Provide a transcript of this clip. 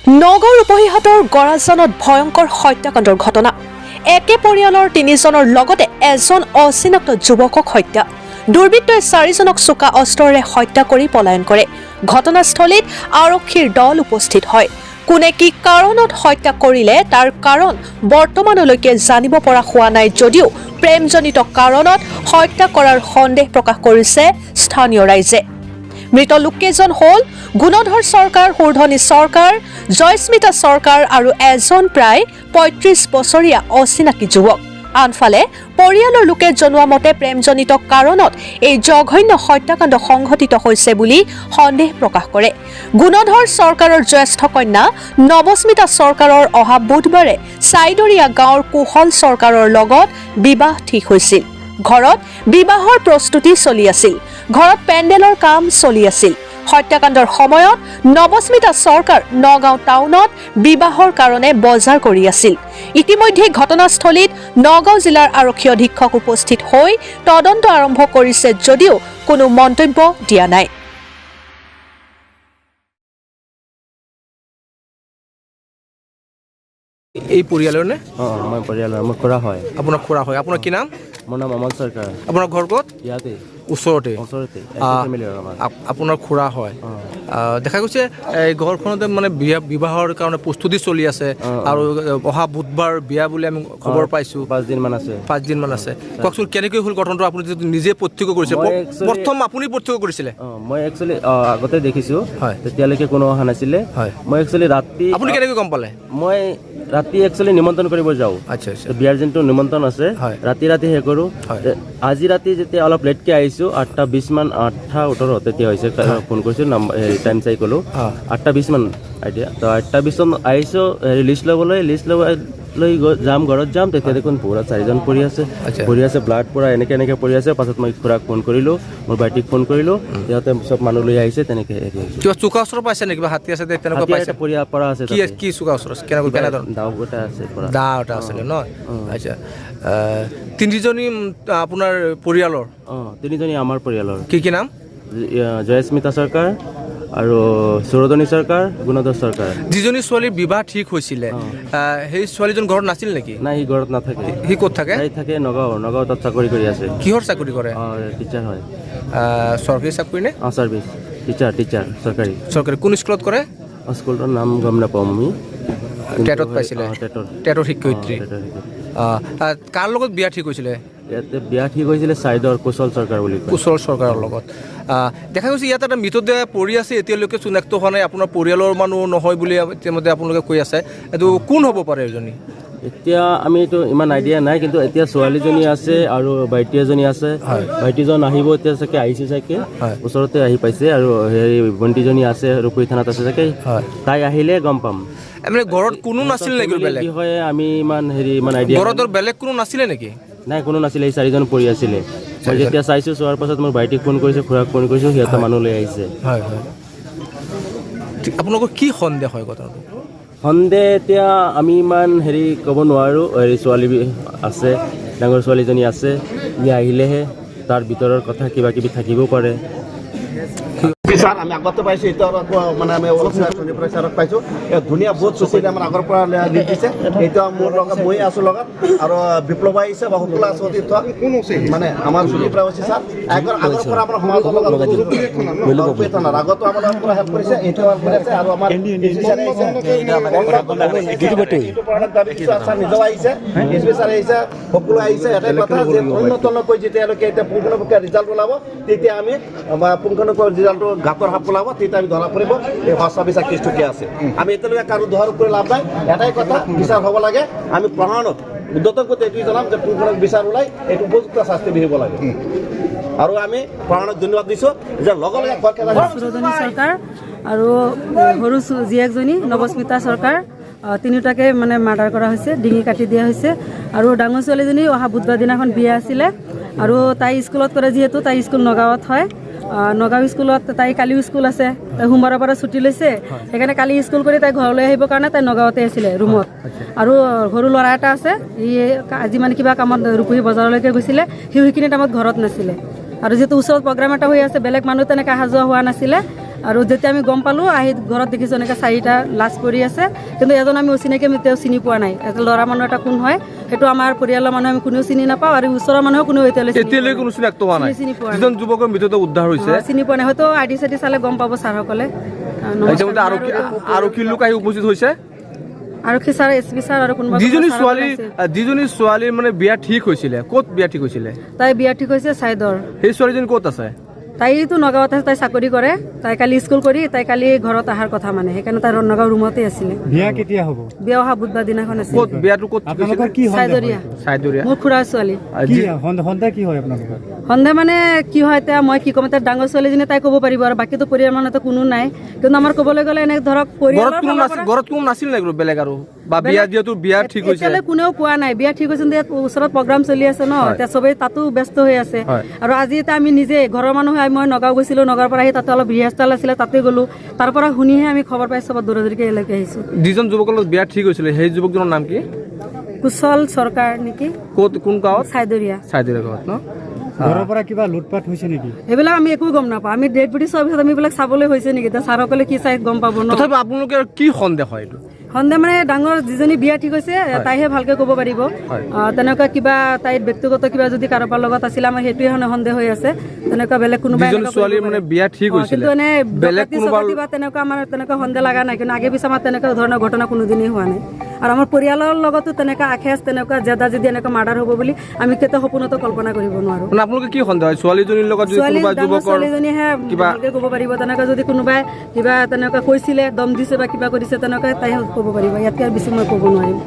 নগাঁৱৰ ৰূপহীহাটৰ গড়াজানত ভয়ংকৰ হত্যাকাণ্ডৰ ঘটনা। একে পৰিয়ালৰ তিনিজনৰ লগতে এজন অচিনাক্ত যুৱকক হত্যা। দুৰ্বৃত্তই চাৰিজনক চোকা অস্ত্ৰৰে হত্যা কৰি পলায়ন কৰে। ঘটনাস্থলীত আৰক্ষীৰ দল উপস্থিত হয়। কোনে কি কাৰণত হত্যা কৰিলে তাৰ কাৰণ বৰ্তমানলৈকে জানিব পৰা হোৱা নাই যদিও প্ৰেমজনিত কাৰণত হত্যা কৰাৰ সন্দেহ প্ৰকাশ কৰিছে স্থানীয় ৰাইজে। মৃত লোককেইজন হ'ল গুণধৰ চৰকাৰ, সুৰধনী চৰকাৰ, জয়স্মিতা চৰকাৰ আৰু এজন প্ৰায় 35 বছৰীয়া অচিনাকি যুৱক। আনফালে পৰিয়ালৰ লোকে জনোৱা মতে প্ৰেমজনিত কাৰণত এই জঘন্য হত্যাকাণ্ড সংঘটিত হৈছে বুলি সন্দেহ প্ৰকাশ কৰে। গুণধৰ চৰকাৰৰ জ্যেষ্ঠ কন্যা নৱস্মিতা চৰকাৰৰ অহা বুধবাৰে চাইদৰীয়া গাঁৱৰ কুশল চৰকাৰৰ লগত বিবাহ ঠিক হৈছিল। ঘৰত বিবাহৰ প্ৰস্তুতি চলি আছিল। ঘৰত পেণ্ডেলৰ কাম চলি আছিল। হত্যাকাণ্ডৰ সময়ত নৱস্মিতা চৰকাৰ নগাঁও টাউনত বিবাহৰ কাৰণে বজাৰ কৰি আছিল। ইতিমধ্যে ঘটনাস্থলীত নগাঁও জিলাৰ আৰক্ষী অধীক্ষক উপস্থিত হৈ তদন্ত আৰম্ভ কৰিছে যদিও কোনো মন্তব্য দিয়া নাই। এই পৰিয়ালৰ নে? অঁ, মই পৰিয়ালৰ, মোৰ খুৰা হয়। আপোনাৰ খুৰা হয়। আপোনাৰ কি নাম? মোৰ নাম অমল চৰকাৰ। আপোনাৰ ঘৰ ক'ত? ইয়াতে। ওচৰতে? ওচৰতে। ফেমিলিৰ আমাৰ। আপোনাৰ খুৰা হয়। দেখা গৈছে এই ঘৰখনতে মানে বিয়া বিবাহৰ কাৰণে প্ৰস্তুতি চলি আছে আৰু অহা বুধবাৰ বিয়া বুলি আমি খবৰ পাইছোঁ। 5 দিনমান আছে। 5 দিনমান আছে। কওকচোন, কেনেকৈ হ'ল ঘটনাটো? আপুনি যিহেতু নিজে প্ৰত্যক্ষ কৰিছে। মই actually- প্ৰথম আপুনি প্ৰত্যক্ষ কৰিছিলে? অঁ, মই একচুৱেলি আগতে দেখিছোঁ। তেতিয়ালৈকে কোনো অহা নাছিলে। মই একচুৱেলি ৰাতি আপুনি কেনেকৈ গম পালে? মই ৰাতি একচুৱেলি নিমন্ত্ৰণ কৰিব যাওঁ। আচ্ছা আচ্ছা তো বিয়াৰ যোনটো নিমন্ত্ৰণ আছে, ৰাতি ৰাতি সেই কৰোঁ। তে আজি ৰাতি যেতিয়া অলপ লেটকৈ আহিছোঁ, 8টা 20মান, 8টা 18 তেতিয়া হৈছে, ফোন কৰিছোঁ, নাম্বাৰ হেৰি টাইম চাই ক'লোঁ। 8টা 20মান আইডিয়া। তো 8টা 20ত আহিছোঁ হেৰি লিষ্ট ল'বলৈ। লিষ্ট ল'বলৈ যাম, ঘৰত যাম, তেতিয়া দেখোন পূৰা চাৰিজন পৰি আছে। পৰি আছে, ব্লাড পূৰা এনেকৈ এনেকৈ পৰি আছে। পাছত মই খুৰাক ফোন কৰিলোঁ, মোৰ ভাইটিক ফোন কৰিলোঁ, সিহঁতে চব মানুহ লৈ আহিছে, তেনেকৈ হেৰি হৈছে। কিবা চোকা অস্ত্ৰ পাইছে নেকি? কিবা হাতী আছে তেনেকুৱা হাতী পাইছে? এটা পৰি পৰা আছে। কি? তাতে। কি চোকা অস্ত্ৰ, কেনেকৈ, কেনেধৰণৰ? দাও এটা আছে পৰা। দা এটা আছিলে ন? আচ্ছা, তিনিজনী আপোনাৰ পৰিয়ালৰ? অঁ, তিনিজনী আমাৰ পৰিয়ালৰ। কি কি নাম? জয়স্মিতা চৰকাৰ আৰু সুৰধনী চৰকাৰ, গুণধৰ চৰকাৰ। যিজনী ছোৱালীৰ বিবাহ ঠিক হৈছিলে, সেই ছোৱালীজন ঘৰত নাছিল নেকি? নাই, সি ঘৰত নাথাকে। সি ক'ত থাকে? তাই থাকে নগাঁও। নগাঁও তাত চাকৰি কৰি আছে। কিহৰ চাকৰি কৰে? অঁ, টিচাৰ হয়। চৰকাৰী চাকৰি নে? অঁ, ছাৰ্ভিচ টিচাৰ, টিচাৰ চৰকাৰী। চৰকাৰী। কোন স্কুলত কৰে? অঁ, স্কুলটোৰ নাম গম নাপাওঁ আমি। কিন্তু টেটত পাইছিলে? অঁ, টেটৰ। টেটৰ শিক্ষয়িত্ৰী। অঁ, টেটৰ শিক্ষয়িত্ৰী। আহ, আহ, কাৰ লগত বিয়া ঠিক হৈছিলে? ইয়াতে বিয়া ঠিক হৈছিলে চাইদৰ কুশল চৰকাৰ বুলি কয়। কুশল চৰকাৰৰ লগত। দেখা গৈছে ইয়াত এটা মৃতদেহ পৰি আছে, এতিয়ালৈকে চিনাক্ত হোৱা নাই। আপোনাৰ পৰিয়ালৰ মানুহ নহয় বুলি ইতিমধ্যে আপোনালোকে কৈ আছে। এইটো কোন হ'ব পাৰে এজনী? এতিয়া আমি এইটো ইমান আইডিয়া নাই, কিন্তু এতিয়া ছোৱালীজনী আছে আৰু ভাইটি এজনী আছে। ভাইটিজন আহিব এতিয়া চাগে, আহিছে চাগে। ওচৰতে আহি পাইছে। আৰু হেৰি ভণ্টিজনী আছে, ৰূপহী থানাত আছে চাগে। তাই আহিলে গম পাম। মানে ঘৰত কোনো নাছিল নেকি ফেমিলিৰ বেলেগ? বিষয়ে আমি ইমান হেৰি ইমান আইডিয়া ঘৰত আৰু বেলেগ কোনো নাছিলে নেকি? নাই, কোনো নাছিলে। এই চাৰিজন পৰি আছিলে। মই যেতিয়া চাইছোঁ, চোৱাৰ পাছত মোৰ ভাইটিক ফোন কৰিছোঁ, খুৰাক ফোন কৰিছোঁ, সিহঁতে মানুহ লৈ আহিছে। হয় হয় ঠিক। আপোনালোকৰ কি সন্দেহ হয় ঘটনাটো? সন্দেহ এতিয়া আমি ইমান হেৰি ক'ব নোৱাৰোঁ। হেৰি ছোৱালী আছে, ডাঙৰ ছোৱালীজনী আছে, ই আহিলেহে তাৰ ভিতৰৰ কথা কিবা কিবি থাকিবও পাৰে। ছাৰ, আমি আগতে পাইছোঁ, এতিয়া আকৌ মানে আমি অলপ শনিবাৰে ছাৰক পাইছোঁ। ধুনীয়া বহুত চুচিলে আমাৰ আগৰ পৰা লিড দিছে। এতিয়া মোৰ লগত মই আছোঁ লগত আৰু বিপ্লৱ আহিছে বা সকলো আছে সতীৰ্থ। মানে আমাৰ চুলিৰ পৰা হৈছে ছাৰ, আগৰ পৰা আমাৰ সমাজৰ লগত থানাৰ আগতো আমাৰ পৰা হেল্প কৰিছে, এতিয়াও হেল্প কৰি আছে। আৰু আমাৰ ছাৰে আহিছে, ছাৰ নিজেও আহিছে, এছ পি ছাৰ আহিছে, সকলো আহিছে। এটাই কথা যে তন্ন তন্নকৈ যেতিয়ালৈকে এতিয়া পুংখানুপুংখ ৰিজাল্ট ওলাব, তেতিয়া আমি পুংখানুপুংখ ৰিজাল্টটো গাঁতৰ সাপ ওলাব, তেতিয়া আমি ধৰা পৰিব এই সঁচা মিছা কেছটো কি আছে। আমি এতিয়ালৈকে কাৰো দোষাৰোপ কৰি লাভ নাই। এটাই কথা, বিচাৰ হ'ব লাগে। আমি প্ৰশাসনক উদ্যতন প্ৰতি এইটোৱে জনাম যে পুংখানুপুংখ বিচাৰ ওলাই এইটো উপযুক্ত শাস্তি বিহিব লাগে। আৰু আমি প্ৰশাসনক ধন্যবাদ দিছোঁ যে লগে লগে খৰখেদা সুৰধনী চৰকাৰ আৰু সৰু জীয়েকজনী নৱস্মিতা চৰকাৰ, তিনিওটাকে মানে মাৰ্ডাৰ কৰা হৈছে, ডিঙি কাটি দিয়া হৈছে। আৰু ডাঙৰ ছোৱালীজনী অহা বুধবাৰ দিনাখন বিয়া আছিলে আৰু তাই স্কুলত কৰে, যিহেতু তাই স্কুল নগাঁৱত হয়। নগাঁও স্কুলত তাই কালিও স্কুল আছে, তাই সোমবাৰৰ পৰা ছুটি লৈছে, সেইকাৰণে কালি স্কুল কৰি তাই ঘৰলৈ আহিবৰ কাৰণে তাই নগাঁৱতে আছিলে ৰুমত। আৰু সৰু ল'ৰা এটা আছে, সি আজি মানে কিবা কামত ৰূপহী বজাৰলৈকে গৈছিলে, সি সেইখিনি টাইমত ঘৰত নাছিলে। আৰু যিহেতু ওচৰত প্ৰগ্ৰাম এটা হৈ আছে, বেলেগ মানুহ তেনেকৈ অহা যোৱা হোৱা নাছিলে। আৰু যেতিয়া আমি গম পালোঁ, আহি ঘৰত দেখিছোঁ এনেকৈ চাৰিটা লাশ পৰি আছে। কিন্তু এজন আমি অচিনাকি, আমি তেওঁ চিনি পোৱা নাই। এটা ল'ৰা মানুহ এটা কোন হয় সেইটো আমাৰ পৰিয়ালৰ মানুহে আমি কোনেও চিনি নাপাওঁ আৰু ওচৰৰ মানুহেও কোনেও এতিয়ালৈ চিনি এতিয়ালৈকে কোনো চিনাক্ত হোৱা নাই। চিনি পোৱা নাই। যিজন যুৱকৰ মৃতদেহ উদ্ধাৰ হৈছে? অ, চিনি পোৱা নাই। হয়তো আইডি চাইডি চালে গম পাব ছাৰসকলে। নমস্কাৰ। ইতিমধ্যে আৰক্ষীৰ লোক আহি উপস্থিত হৈছে? আৰক্ষী ছাৰ, এছ পি ছাৰ আৰু কোনোবা যিজনী কোনোবা ছোৱালী ছাৰসকল আহিছে। যিজনী ছোৱালীৰ মানে বিয়া ঠিক হৈছিলে, ক'ত বিয়া ঠিক হৈছিলে? তাই বিয়া ঠিক হৈছে চাইদৰ। সেই ছোৱালীজনী ক'ত আছে? তাইতো নগাঁৱত আছে, তাই চাকৰি কৰে। তাই কালি স্কুল কৰি তাই কালি ঘৰত অহাৰ কথা, মানে সেইকাৰণে তাই নগাঁও ৰুমতে আছিলে। বিয়া কেতিয়া হ'ব? বিয়া অহা বুধবাৰ দিনাখন আছিল। ক'ত বিয়াটো, ক'ত ঠিক হৈছিলে? আপোনালোকৰ কি সন্দেহ হয়? চাইদৰীয়া। চাইদৰীয়া। মোৰ খুৰাৰ ছোৱালী। কি সন্দেহ কি হয় আপোনালোকৰ? সন্দেহ মানে কি হয় এতিয়া মই কি ক'ম? এতিয়া ডাঙৰ ছোৱালীজনী, তাই ক'ব পাৰিব আৰু বাকীতো পৰিয়াল মানুহতো কোনো নাই। কিন্তু আমাৰ ক'বলৈ গ'লে এনে ধৰক ঘৰত পৰিয়ালৰ কোনো ফালৰ নাছিল? পৰা ঘৰত কোনো নাছিল নেকি বেলেগ আৰু বা বিয়া যিহেতু বিয়া ঠিক হৈছে? এতিয়ালৈ কোনেও কোৱা নাই বিয়া ঠিক হৈছে। কিন্তু ইয়াত ওচৰত প্ৰগ্ৰাম চলি আছে ন, এতিয়া চবেই তাতো ব্যস্ত হৈ আছে। আৰু আজি এতিয়া আমি নিজে ঘৰৰ মানুহ হৈ মই নগাঁও গৈছিলোঁ। নগাঁৱৰ পৰা আহি তাতে অলপ ৰিহাৰ্চেল আছিলে, তাতে গ'লোঁ। তাৰ পৰা শুনিহে আমি খবৰ পাই চবত দৌৰা দৌৰিকৈ ইয়ালৈকে আহিছোঁ। যিজন যুৱকৰ লগত বিয়া ঠিক হৈছিলে, সেই যুৱকজনৰ নাম কি? কুশল চৰকাৰ নেকি। ক'ত, কোন গাঁৱত? চাইদৰীয়া। চাইদৰীয়া গাঁৱত ন? ঘৰৰ পৰা কিবা লুটপাট হৈছে নেকি? সেইবিলাক আমি একো গম নাপাওঁ। আমি ডেড বডি চোৱাৰ পিছত আমি এইবিলাক চাবলৈ হৈছে নেকি? এতিয়া ছাৰসকলে কি চাই গম পাব ন। তথাপি আপোনালোকে কি সন্দেহ হয় এইটো? সন্দেহ মানে ডাঙৰ যিজনী বিয়া ঠিক হৈছে, তাইহে ভালকে ক'ব পাৰিব। তেনেকুৱা কিবা তাইৰ ব্যক্তিগত কিবা যদি কাৰোবাৰ লগত আছিলে, আমাৰ সেইটোৱে সন্দেহ হৈ আছে। তেনেকুৱা বেলেগ কোনোবাই যিজনী এনেকুৱা কৰিব ছোৱালীৰ মানে পাৰে। বিয়া ঠিক হৈছিলে, কিন্তু এনে বেলেগ ডকাইতি কোনোবা চকাতি বা তেনেকুৱা আমাৰ তেনেকুৱা সন্দেহ লগা নাই। কিন্তু আগে পিছে আমাৰ তেনেকুৱা ধৰণৰ ঘটনা কোনোদিনেই হোৱা নাই আৰু আমাৰ পৰিয়ালৰ লগতো তেনেকুৱা আখেজ, তেনেকুৱা জেদা জেদি, এনেকুৱা মাৰ্ডাৰ হ'ব বুলি আমি কেতিয়াও সপোনতো কল্পনা কৰিব নোৱাৰো। মানে আপোনালোকে কি সন্দেহ হয়, ছোৱালীজনীৰ লগত যদি ছোৱালী কোনোবা ডাঙৰ যুৱকৰ ছোৱালীজনীহে কিবা ভালকে ক'ব পাৰিব। তেনেকুৱা যদি কোনোবাই কিবা তেনেকুৱা কৈছিলে, দম দিছে বা কিবা কৰিছে, তেনেকুৱা তাই ক'ব পাৰিব। ইয়াতকৈ আৰু বেছি মই ক'ব নোৱাৰিম।